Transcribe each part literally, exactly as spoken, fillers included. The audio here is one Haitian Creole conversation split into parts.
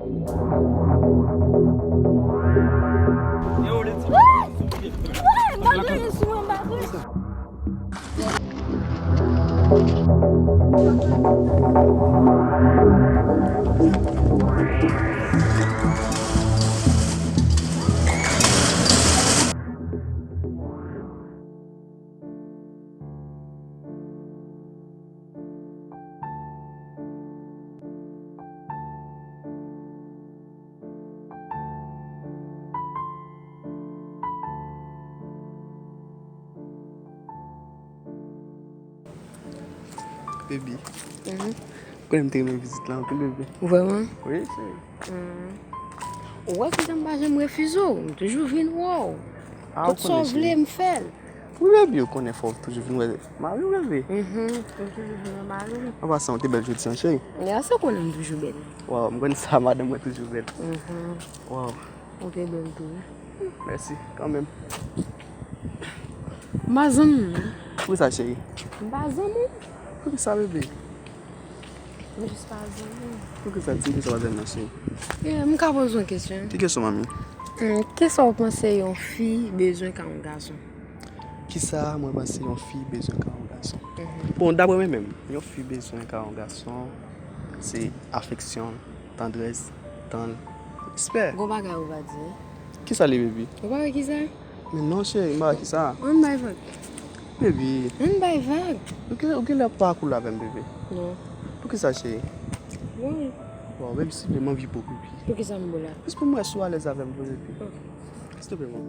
Woy! Woy! M pa gen anyen sou mwen, m pa gen. Baby. Mhm. Ou konnen m te renmen vizit la anpil, baby. Vrèman? Wi, cheri. Hmm. Ou wè kijan m pa janm refize w, m toujou vin wè w. Ah, ou konnen, cheri. Tout sa w vle, m fè l. Wi, baby, ou konnen fò w toujou vin wè mari w, baby. Mhm. Ou toujou vin wè mari w. An pasan, ou te bèl jodi a, cheri. Mèsi, ou konnen m toujou bèl. Waw, m konn sa, madanm mwen toujou bèl. Mhm. Waw. Ou te bèl tou, wi. Mèsi, kanmenm. M pa zanmi w, non. Poukisa, cheri? M pa zanmi w. Poukisa, bebe? M jis pa zanmi w. Poukisa, di m poukisa w pa zanmi m, cheri? Eh, m ka poze w yon kesyon? Ki kesyon, manmi? Hmm, kisa w panse yon fi bezwen ka yon gason? Kisa mwen panse yon fi bezwen ka yon gason? Mhm. Bon, daprè mwen menm, yon fi bezwen ka yon gason, se afeksyon, tandrès, tann, respè. Gon bagay ou pa di. Kisa li, baby? Ou pa wè kisa? Men non, cheri, m pa wè kisa. Ann bay vag. Baby. Ann bay vag. Ou gen, ou gen lè pa cool avè m, baby. Non. Poukisa, cheri? Wi. Bon, baby, silvouplè, m anvi bo, baby. Poukisa m bo la? Jis pou m wè si w alèz avè m, baby. Ok. Silvouplè, man.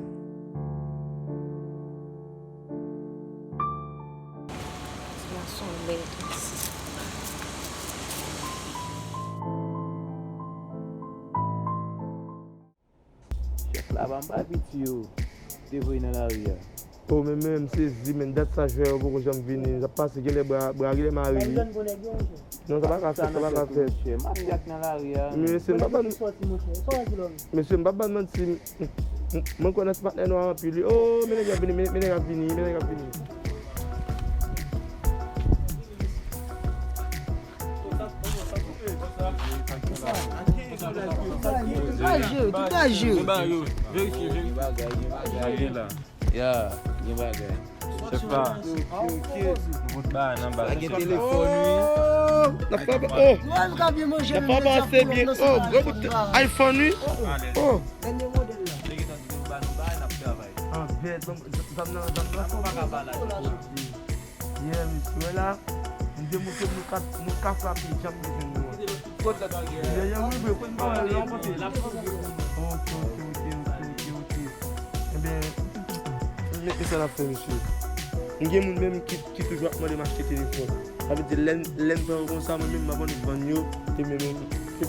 Ti gason bèl tou isi. Chèf la pa m pa piti yo te voye nan lari a. Oh, men, men, m sezi, men, dat sa jwè yo poko janm vini. Sa pase, genlè bra, bra genlè mare, wi. Non, sa pa ka fèt, sa pa ka fèt. Mesye, m pa ban, mesye, m pa ban manti, m, m, mwen kwè nan ti patnè nou a anpil, wi. Oh, men nèg ap vini, men, men nèg ap vini, men nèg ap vini. Tout a je, tout a je. Gen bagay, gen bagay. Ya, gen bagay. Chèf la. Vout bagay nan baz. Gen telefòn, wi. N ap frape, oh. N ap frape ase byen. Oh, gwo bout iPhone, wi. Oh. Anvè, zam nan, zam nan. Yeah, mesye, wè la, m demontre nou ka, nou ka frape, jan m bezwen nou an. Dèyè, wi, wi, fout bagay la, w panse. Ok, ok, ok, ok, ok, ok. Enben, men, men sa n ap fè, mesye. M gen moun menm ki, ki toujou ap mande m achte telefòn. Sa vle di, lè n, lè n pran yo konsa, mwen menm, m ap annik vann yo, e mwen menm, Wè,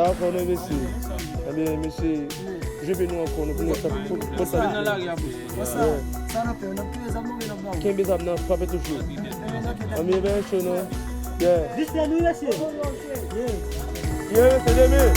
ankò nou, mesye. Ebyen, mesye, jwe nou ankò, nou pou nou sa pou konsa. Kenbe zam nan, frape toujou. Anmye, ben cho non. Yeah. Yeah, mesye, demen.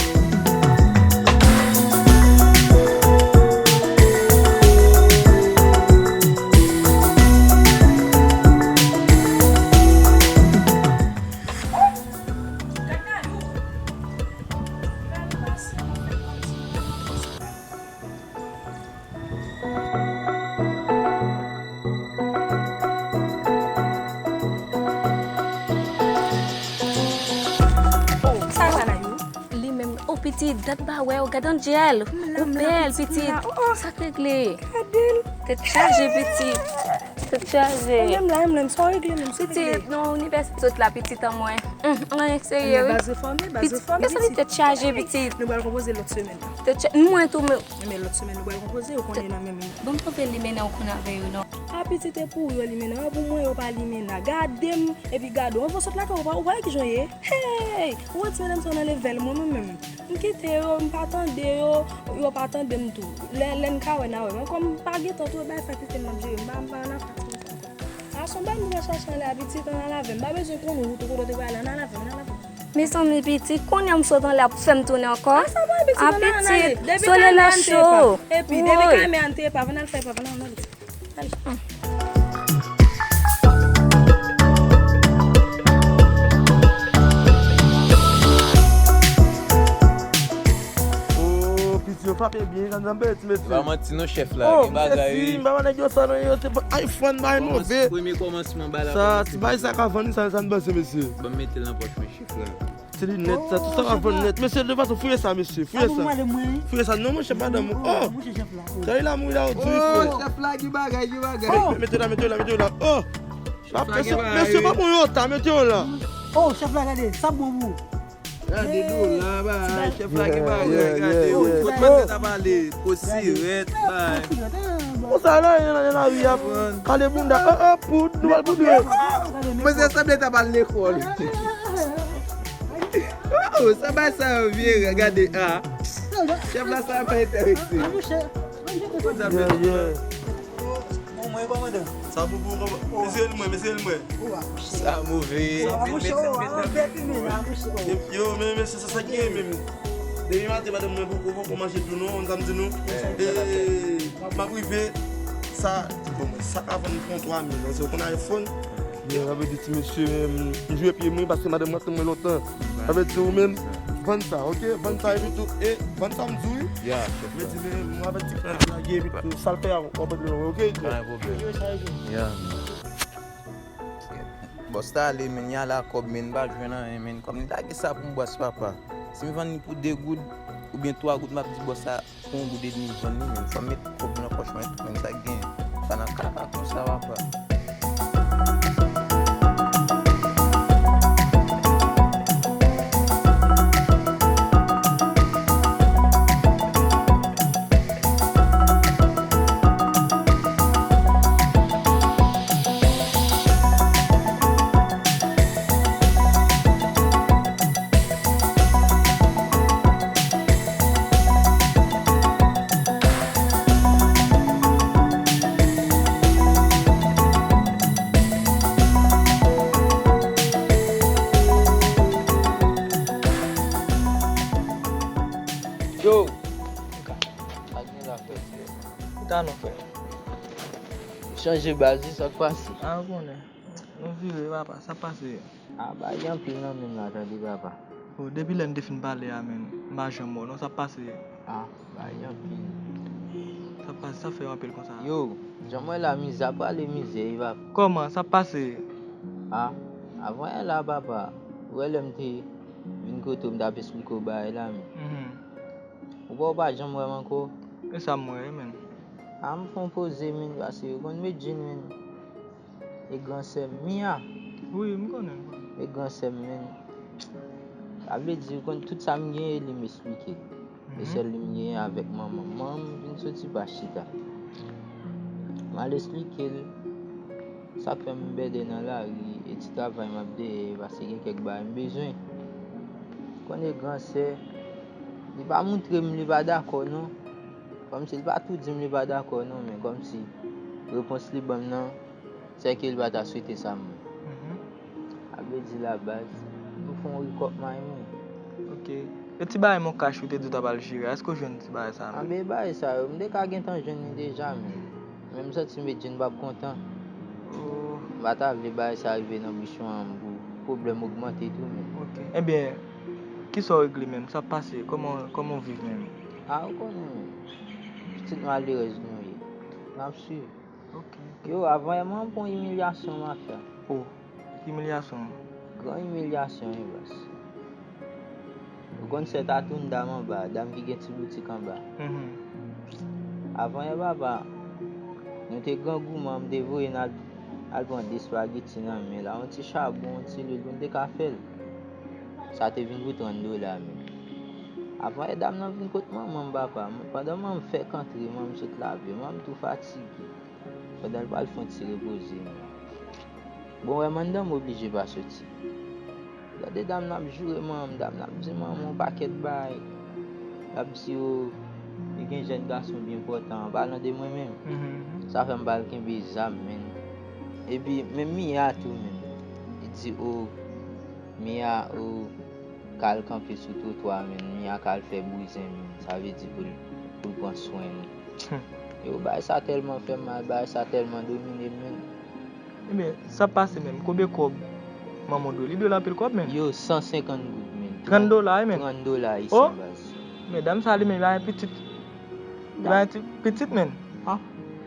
Sa va la yo? Li menm, oh, pitit, dat ba wè, oh, gad Angel. Ou bèl, pitit. Sa k regle? Tèt chaje, pitit. Tèt chaje. Menm la, menm la, sa w regle menm, sa w regle? Pitit, non, inivèsite sot la, pitit an mwen. Hum, anyen serye, wi. Baz refòme, baz refòme, pitit. Mezanmi, tèt chaje, pitit. Nou pral konpoze lòt semèn. Tèt chaje, mwen tou, men. Men lòt semèn, nou pral konpoze, ou konnen nan menm. Bon, m twouve limena ou konn avè yo, non. A, pitit, e pou yo limena, pou mwen, yo pa limena. Gade m, epi gade w, anvan w sot lakay, ou pa, ou pa wè kijan w ye? Hey! Ou wè ti medam sa nan levèl mwen, mwen menm. M kite yo, m pa tande yo, yo pa tande m tou. Lè, lè n ka wè, n a wè. Men kòm m pa gentan tou, e bay sa kite m ap jere. M pa, m pa nan afè ti medam sa. A, se yon bagay nou pral chache anlè a, pitit, ann al avè m. M pa bezwen konn wout ou kote w te pral, ann al avè m, ann al avè m. Mezanmi, pitit, kounye a m sot anlè a pou fè m tounen ankò. A, sa pa pitit, ann al, ann ale. Depi kay la, ann te pa. Epi, depi kay la, ann te pa. Ann al fè, ann al, ann al. Ay. Hum. Hum. Frape byen, sa n sanble ti mesye. Pa manti non, chèf la, oh, gen bagay, mesye, wi. M pa wè nèg yo sa non, yo te iPhone bay move. Premye kòmansman bay la. Sa, ti bay sa ka vann sa, sa n panse, mesye. Ban m mete l nan pòch mwen, chèf la. Ti linèt sa, tout sa ka vann nèt. Mesye, de fason, fouye sa, mesye, fouye sa. Fouye sa, non, monchè, madanm ou. Oh! Sa e la, mouy la, ou di, oh, frè. Chèf la, gen bagay, gen bagay. Mete yo la, mete yo la, mete yo la. Oh! Mesye, pa pran yon ta, mete yo la. Oh, chèf la, gade, sa bon pou ou. Gade dola, bay, chèf la gen bagay, gade, wi. Kot mwen te ta pale, kot sirèt, bay. Bon, sa la, y an, y an lari a. Pale bounda, oh, oh, poud, nou pral poud, wi. Mwen se sanble ta pale lekòl. Oh, sa bay sa yo vye, gade, ah. Chèf la, sa pa enterese. Yeah, yeah. Bon, mwen, kòmandan. Sa poupou, kòman? Mesye l mwen, mesye l mwen. Sa move. Yo, men, men, se sa, sa ki ye menm. Depi maten, madanm mwen poko, poko manje tou non, sa m di nou. E, m ap rive, sa, bon, sa ka vann pou twa mil, se w konn iPhone. Sa vle di ti mesye, m jwe pye mwen, paske madanm mwen ansanm mwen lontan. Sa vle di ou menm, vann sa, ok? Vann sa epi tou, e vann sa m di w, wi. Ya, chèf la. Vle di, men, mwen avèk ti frè lage epi tou, sa l fè a, w ap antre nan, ok? Pa gen pwoblèm. Ya, man. Bòs la ale, men, y ale a kòb, men, m pa jwenn anyen, men. Kòm li lage sa pou m, bòs, papa. Si m vann li pou de goud, oubyen twa goud, m ap di bòs la, pou yon goud edmi vann li, men fò m met kòb nan pòch mwen tou, men sa k gen. Pa nan kaka konsa, papa. Yo! Pa gen la, frè. Ou ta non, frè. Chanje baz, wi, sa k pase? A, ou konnen. Nou vire, papa, sa pase. A, bagay anpil nan men m la, tande, papa. O, depi lè n te fin pale a, men, m pa janm wè w non, sa pase. A, bagay anpil. Sa pase, sa fè w anpil konsa. Yo, jan m wè la, mizè ap pale mizè, wi, papa. Kòman, sa pase? A, avan yè la, papa, ou wè lè m te vin kote w, m t ap esplike w bagay la, men. Mhm. Ou wè, ou pa janm wè m ankò. E sa m wè, men. A, m fè yon poze, men, paske yo konn met djin, men. E gran sè m, Mia. Wi, m konnen, m konnen. E gran sè m, men. Sa vle di, ou konn tout sa m genyen, li m esplike. E sèl li m genyen avèk manman m. Manman m vin soti pa chita. M al esplike l sa k fè m bèdè nan lari, e ti travay m ap dèyè, paske gen kèk bagay m bezwen. Konnen gran sè, li pa montre m li pa dakò, non. Kòmsi li pa tou di m li pa dakò, non, men kòmsi repons li ban m nan, sèke li pa ta swete sa m. Mhm. Sa vle di la baz, m fè yon recruitment, wi. Ok. E ti bagay Moncash ou te di w t ap al jere a, èske w jwenn ti bagay sa a menm? A, men bagay sa yo, m te ka gentan jwenn li deja, men. Men m santi m vle di m p ap kontan. Oh. M pa ta vle bagay sa rive nan bouchon an pou pwoblèm ogmante tou, men. Ok. Ebyen, kisa w regle menm? Sa pase? Kòman, kòman w viv menm? A, ou konnen, men. Pitit malerèz nou ye. N ap swiv. Ok, ok. Yo, avan yè, mwen pran imilyasyon, mafya. Oh, imilyasyon. Gran imilyasyon, wi, baz. Ou konn sè Tatou'm, dam anba, dam ki gen ti boutik anba. Mhm. Avan yè, papa, nou te grangou, manman m te voye n al, al pran de espageti nan men la, yon ti chabon, yon ti lwil, pou n te ka fè l. Sa te vin pou trant dola, men. Avan yè, dam nan vin kot manman m, papa. Pandan manman m fèk antre, manman m sot lave, manman m tou fatige. Pandan l pral fè yon ti repoze, men. Bon, wè, mandan m oblije pa soti. Gade dam nan ap joure manman m, dam nan ap di manman m yon pakèt bagay. L ap di yo, li gen jèn gason byen pòtan, an palan de mwen menm. Mhm. Sa fè m pa al kenbe zam, men. Epi, menm Mia tou, men. Li di, o, Mia, o, ka al kanpe sou twotwa, men. Mia ka al fè bouzen, men. Sa vle di pou l, pou l pran swen nou. Hmm. Yo, bagay sa tèlman fè m mal, bagay sa tèlman domine m, men. Ebyen, sa pase menm? Konbyen kòb manman w dwe? Li dwe l anpil kòb, men. Yo, san senkant goud, men. Trant dola, wi, men. Trant dola ayisyen, baz. Men dam sa li menm, li pa gen pitit. Li pa gen ti pitit, menn. Ah.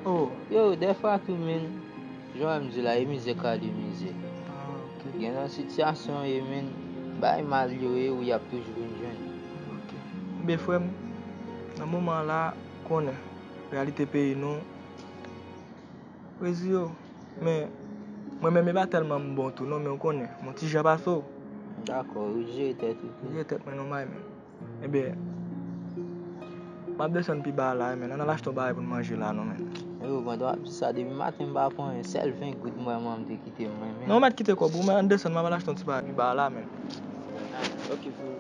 Oh. Yo, dèfwa tou, menn, jan w wè m di la, e mizè k al e mizè. Ah, ok. Gen nan sitiyasyon, e, menn, bay mal yo ye, ou y ap toujou vin jwenn. Ok. Ebyen, frè m, nan moman la, konnen, reyalite peyi nou, Rezi yo. Men, mwen menm, e pa tèlman m bon tou, non, men ou konnen, m on ti jan pase w. Dakò, ou jere tèt ou tou. Jere tèt mwen, non, bay, men. Ebyen, m ap desann pi ba la, men. Ann al achte yon bagay pou n manje la, non, men. Yo, pandan w ap di sa, depi maten m pa pran yon sèl ven goud mwen, mwen, m te kite mwen, men. Non, ou mèt kite kòb ou, men ann desann, m ap al achte yon ti bagay pi ba la, men. Ok, frè.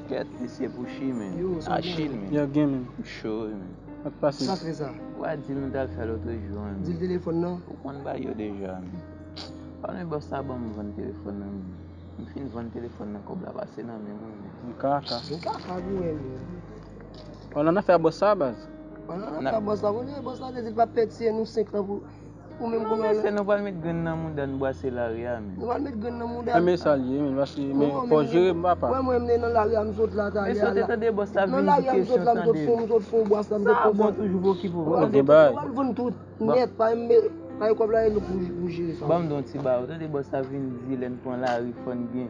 Kèt, mesye, Pouchi, men. Yo, sa Achil, men. Yo, gen, men. Cho, men. Sa k pase? Sa k fè sa? Ou a di m t al fè lòt jou, men. Di l telefòn nan. Ou konn bagay yo deja, men. Pa men bòs la ban m vann telefòn nan, men. M fin vann telefòn nan, kòb la pase nan men mwen, men. M kaka. M kaka pou wè, men. Wè nan afè bòs la, baz. Wè nan afè bòs la, konnen bòs la te di l p ap pèdi nou senk lan pou Ou menm kòman se nou pral met grenn nan mouda n bwase lari a, men. Nou pral met grenn nan mouda n. Men sa l ye, men, paske, men, fò jere m, papa. Wè mwen, m nan lari a, m sot la, ta. Men si w te tande bòs la vin di kesyon, tande. M sot fon, m sot fon bwas la, m sot fon bwas. Sa bon toujou pou okipe w. Gen bagay. Pral vann tout nèt, pa menm, pa gen kòb la, e nou pou, pou jere sa. Ban m di yon ti bagay, ou tande bòs la vin di lè n pran lari, fò n gen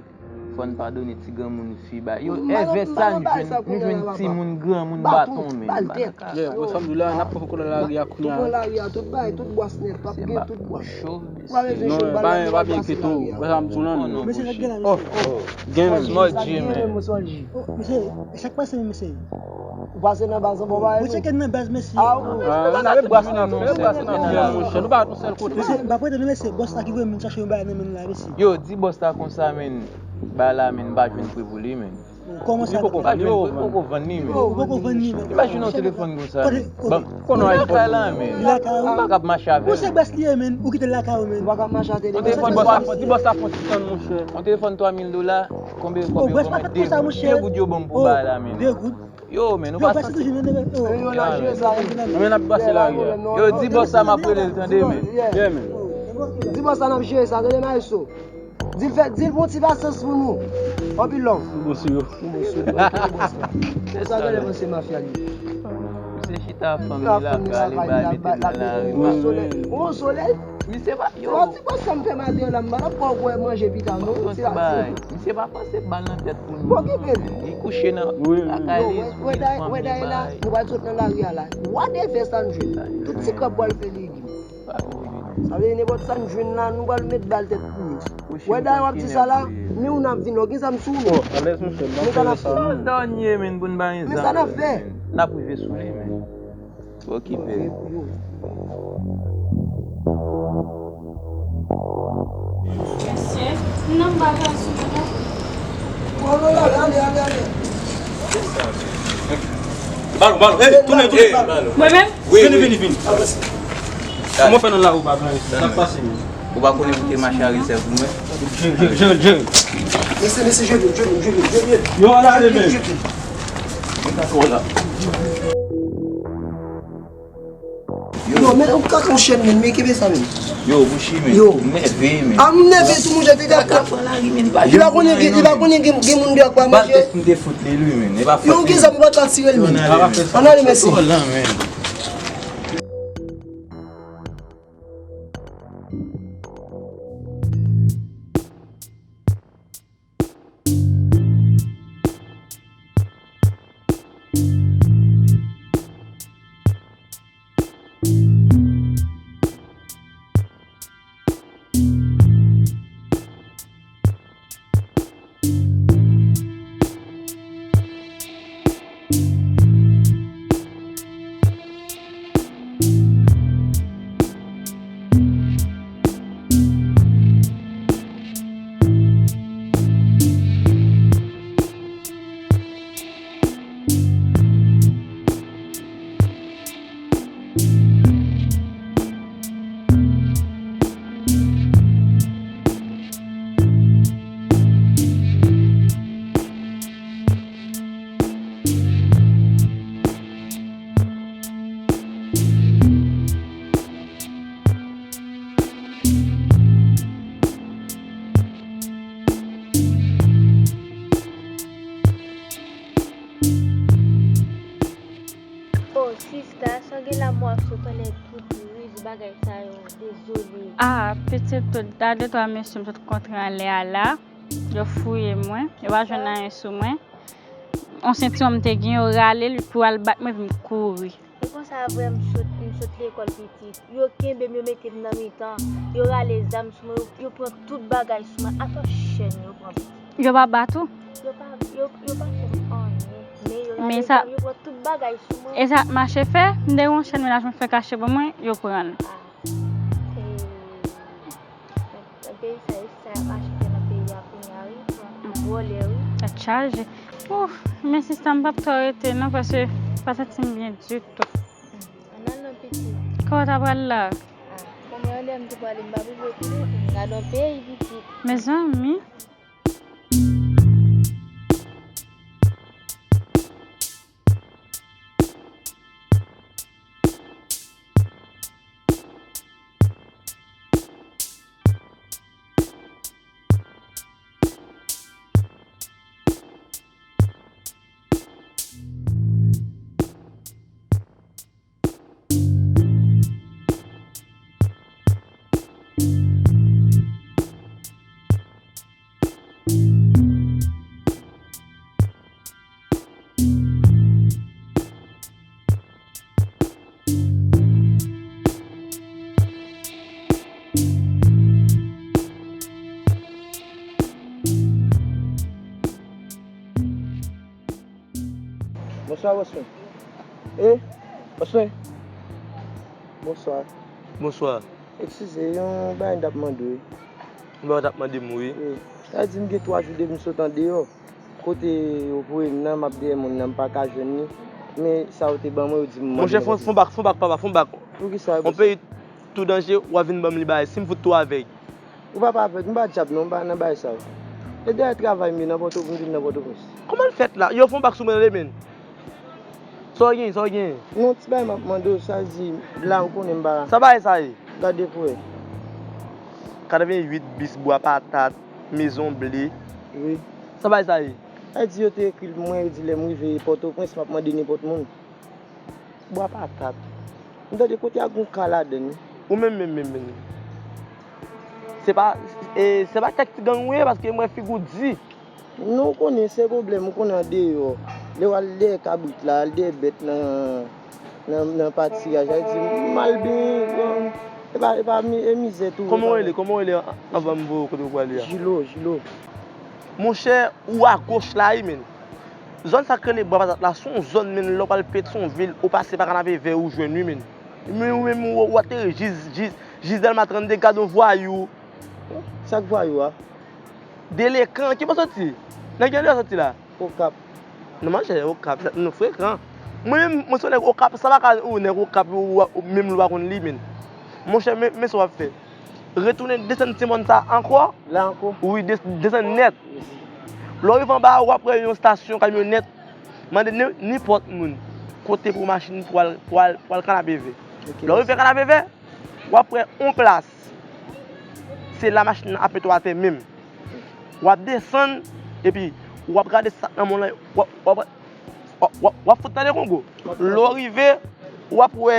Fò n padone ti granmoun fi ba yo. Èvè sa n jwenn, nou jwenn timoun granmoun baton, men. Yeah, wè sa m di w la, n ap pran koulè lari a kounye a. Tout pran lari a, tout bagay, tout bwas nèt, p ap gen tout bwas. Ou pa bezwen jwenn bal la, pa byen enkyete w, wè sa m di w la, non. Mesye, nèg gen la, mesye. Oh, gen men. Small G, men. Mesye, sa k pase, mesye? Ou pase nan baz anba w pa. Ou tcheke nan baz, mesye. Ah, ou. Ah, n ap pase nan fè, pase nan fè, monchè. Nou pa yon sèl kote. Mesye, m pa prete non, mesye. Bòs la ki voye m chache yon bagay nan men l la, mesye. Yo, di bòs la konsa, men. Bagay la, men, m pa jwenn pre pou li, men. Kòman sa? Li poko vann li, men. Ou poko vann li, men. Imajine yon telefòn konsa, men. Bon, konnen iPhone la, men. Ou pa kab mache avè l. Ou se bòs li ye, men. Ou kite l lakay ou, men. Ou pa kab mache ak telefòn. Yon telefòn bòs la, di bòs la fon ti tann, monchè. Yon telefòn twa mil dola, konbyen kòb yo ban mwen? De goud. De goud yo ban m pou bagay la, men. De goud. Yo, men, nou pa santi. Yo, n ap pase la, yo. Yo, di bòs sa m ap rele l, tande, men. Yeah, men. Di bòs sa n ap jere sa, tande, maestro. Di l fè, di l bon ti pasyans pou nou. Anpil love. Bon, si yo. Bon, si yo. Sa gade, bon, se mafya li. Misye chita, fanmi la, prale bay, mete nan lari. Bon solèy. Bon solèy. Misye pa, yo. Bon, ti bòs sa m fè maten an la, m pa t ap kwè w manje pita, non. Misye pa panse bal nan tèt pou nou. Bon, ki pen? Li kouche nan lakay li, wè, wè, wè, la, nou pral sot nan lari a la. Wade fè sa n jwenn. Tout ti kòb pral fè legim. Sa vle di nenpòt sa n jwenn la, nou pral met bal tèt pou yo. Wè dayè w ap di sa la, men ou n ap vin, ou gen zam sou ou, non? Alèz, monchè, m ap fè sa, non. Dènye, men, pou n pa gen zam. Men sa n ap fè? N ap rive sou li, men. Okipe. Mesye, m nan bagay sou mwen. Balon, balon, hey, tounen, tounen. Mwen menm? Wi, vini, vini, vini. Kòman fè nan lari ou pa byen? Sa k pase, men? Ou pa konnen pou te mache a rezèv pou mwen? Jere, jere, jere, jere. Mesye, mesye, jere, jere, jere, jere. Yo, ala ale, men. Yo, men ou kaka yon chèn, men, men kenbe sa, men. Yo, Gucci, men. Yo. M nève, men. A, m nève tou, monchè, te gade. Li pa konnen gen, li pa konnen gen, gen moun deyò k pa manje. Bal tèt m te fout li, wi, men. E pa fòt li. Yo, gen zam, ou pa ka tire l, men. Ann ale, mesye. Ann ale, men. Paske w pale tout riz bagay sa yo, dezole. Ah, pitit, tout, gade twa mesye m sot kontre anlè a la. Yo fouye mwen, yo pa jwenn anyen sou mwen. On sentiwon m te gen, yo rale l pou al bat mwen, epi m kouri. E konsa vre, m sot, m sot lekòl pitit. Yo kenbe m, yo mete m nan mitan. Yo rale zam sou mwen, yo, yo pran tout bagay sou mwen. Atò chèn yo pran pitit. Yo pa bat ou? Yo pa, yo, yo pa fè m anyen. Men yo rale zam, yo pran tout bagay sou mwen. E sa k mache fè? M te gen yon chèn mennaj mwen fè kache pou mwen, yo pran l. Ah. E, nan peyi sa, e sa y ap achte nan peyi a kounye a, wi. Vòlè, wi. Tèt chaje. Ouf, men sista, m p ap twò rete non, paske m pa santi m byen ditou. Ann al non, pitit. Kote w ta pral la? Ah, kòman lè m te prale, m pa pou voye pou nou. M gade yon peyi, pitit. Mezanmi. Bonswa, bòs mwen. E, bòs mwen. Bonswa. Bonswa. Eskize, yon bagay m t ap mande w, wi. Yon bagay w t ap mande m, wi. Wi. Sa di m gen twa jou depi m sot andeyò. Kote yo voye m nan, m ap dèyè moun nan, m pa ka jwenn li. Men sa yo te ban mwen, yo di m mande. Monchè, fon, fon bak, fon bak, papa, fon bak. Poukisa? On peyi tou danje, w ap vin ban m li bagay. Si m fout tou avèg. Ou pa pa avèg, m pa dyab non, m pa nan bagay sa yo. E dèyè travay m ye nan Pòtoprens, m vin nan Pòtoprens. Kòman l fèt la? Yo fon bak sou mwen tande, men. Sa w gen, sa w gen? Non, ti bagay m ap mande w, sa di, la ou konnen m pa. Sa bagay sa ye? Gade pou wè. Katreventuit bis bwa patat, mezon ble. Wi. Sa bagay sa ye? Sa di yo te ekri l pou mwen, yo di lè m rive Pòtoprens, m ap mande nenpòt moun. Bwa patat. M tande kote a gon ka ladann wi. Ou menm, menm, menm, menm. Se pa, e, se pa kèk ti gang ou ye, paske m wè figi w di. Non, ou konnen se pwoblèm, ou konnen andeyò. Lè w al dèyè kabrit la, al dèyè bèt nan, nan, nan patiraj la, di m al byen, bon, e pa, e pa mi-, e mizè tou. Kòman w rele? Kòman w rele an-, anvan m voye w kote w prale a? Jilo, Jilo. Monchè, ou agoch la wi, menn. Zòn sa k rele Bwa Patat la, se yon zòn, menn, lè w pral Petyonvil, ou pase pa Kanapevè, ou jwenn wi, menn. Men ou menm, ou, ou ateri jis, jis, jis Dèlma trannde, gad yon vwayou. Sa k vwayou a? Delekan, ki bò soti? Nan ki bò soti la? Okap. Non, monchè, Okap, nou frekan. Mwen menm, mwen se yon nèg Okap, sa pa ka ou nèg Okap, ou, ou, menm lè w pa konn li, menn. Monchè, men, men sa w ap fè. Retounen desann ti mòn sa ankò. La ankò? Wi, de-, desann nèt. Lè w rive anba a, w ap wè yon estasyon kamyonèt. Mande nen-, nenpòt moun kote pou machin pou al, pou al, pou al Kanapevè. Ok, mèsi. Lè w rive Kanapevè, w ap wè yon plas. Se la machin nan ap mete w atè menm. W ap desann, epi w ap gade sa k nan mòn nan, w ap, w ap, w ap, w ap, w ap fout tande Kongo. Lè w rive, w ap wè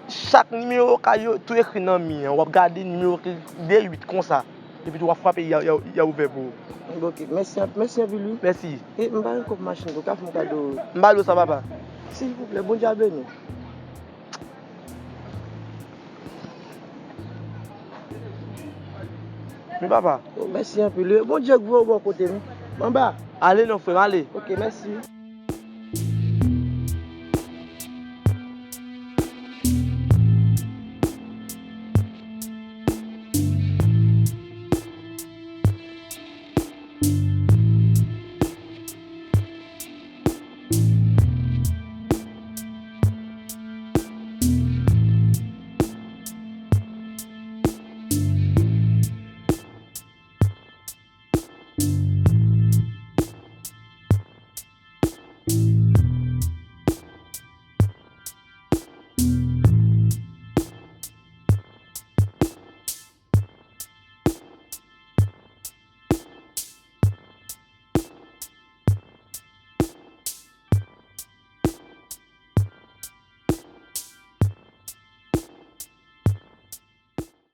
chak nimewo kay yo tou ekri nan mi an. W ap gade nimewo ki de uit konsa. Epi tou w ap frape, y a, y a, y a ouvè pou ou. Ok, mèsi anp-, mèsi anpil wi. Mèsi. E m pa gen kòb machin, ou ka fè m kado? M ba l sa, papa. Silvouplè, Bondye a beni w. Wi, papa. Oh, mèsi anpil. Bondye k voye w bò kote m. Anba. Ale non, frè m, ale. Ok, mèsi.